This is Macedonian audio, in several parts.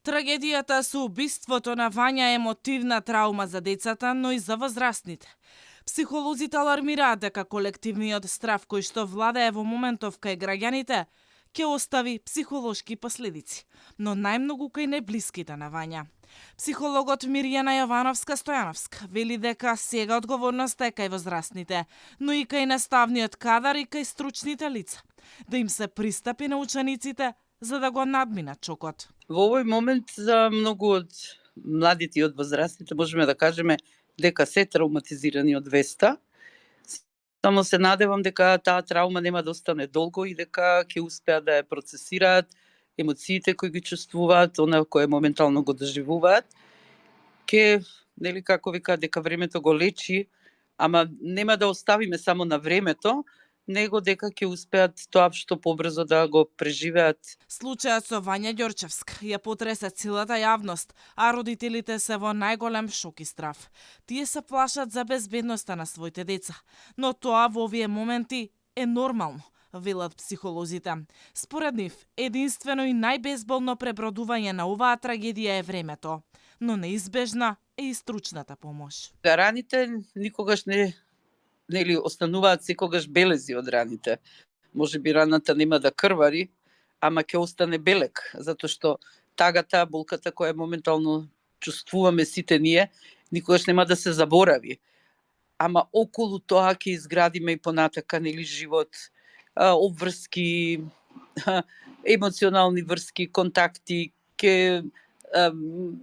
Трагедијата со убиството на Вања е емотивна траума за децата, но и за возрастните. Психолозите алармираат дека колективниот страв кој што владее во моментов кај граѓаните ќе остави психолошки последици, но најмногу кај неблиските на Вања. Психологот Мирјана Јовановска-Стојановска вели дека сега одговорноста е кај возрастните, но и кај наставниот кадар и кај стручните лица, да им се пристапи на учениците за да го надминат чокот. Во овој момент за многу од младите и од возрастните можеме да кажеме дека се травматизирани од веста. Само се надевам дека таа траума нема да остане долго и дека ќе успеат да ја процесираат емоциите кои ги чувствуваат, она кое моментално го доживуваат. Ке, нели како викаат дека времето го лечи, ама нема да оставиме само на времето, него дека ќе успеат тоа што побрзо да го преживеат. Случајот со Вања Ѓорчевск ја потресе целата јавност, а родителите се во најголем шок и страв. Тие се плашат за безбедноста на своите деца, но тоа во овие моменти е нормално, велат психолозите. Според нив, единствено и најбезболно пребродување на оваа трагедија е времето, но неизбежна е и стручната помош. Раните никогаш нели остануваат секогаш белези од раните. Може би раната нема да крвари, ама ќе остане белек, затоа што тагата, болката која моментално чувствуваме сите ние, никогаш нема да се заборави. Ама околу тоа ќе изградиме и понатака нели живот, обврски, емоционални врски, контакти, ќе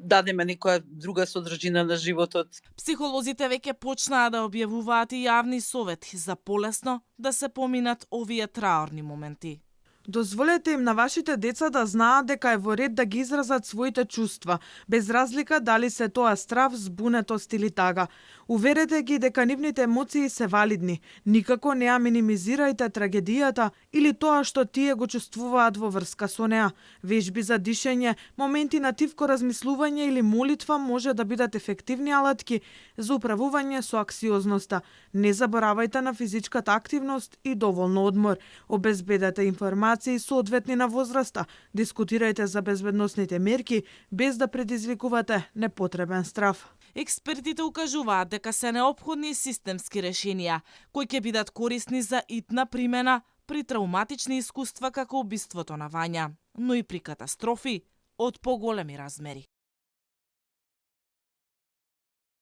дадеме некоја друга содржина на животот. Психолозите веќе почнаа да објавуваат и јавни совети за полесно да се поминат овие траорни моменти. Дозволете им на вашите деца да знаат дека е во ред да ги изразат своите чувства, без разлика дали се тоа страв, збунетост или тага. Уверете ги дека нивните емоции се валидни. Никако не ја минимизирајте трагедијата или тоа што тие го чувствуваат во врска со неа. Вежби за дишење, моменти на тивко размислување или молитва може да бидат ефективни алатки за управување со аксиозноста. Не заборавајте на физичката активност и доволно одмор. Обезбедете информации соодветни на возраста, дискутирајте за безбедносните мерки без да предизвикувате непотребен страв. Експертите укажуваат дека се неопходни системски решенија кои ќе бидат корисни за итна примена при трауматични искуства како убиството на Вања, но и при катастрофи од поголеми размери.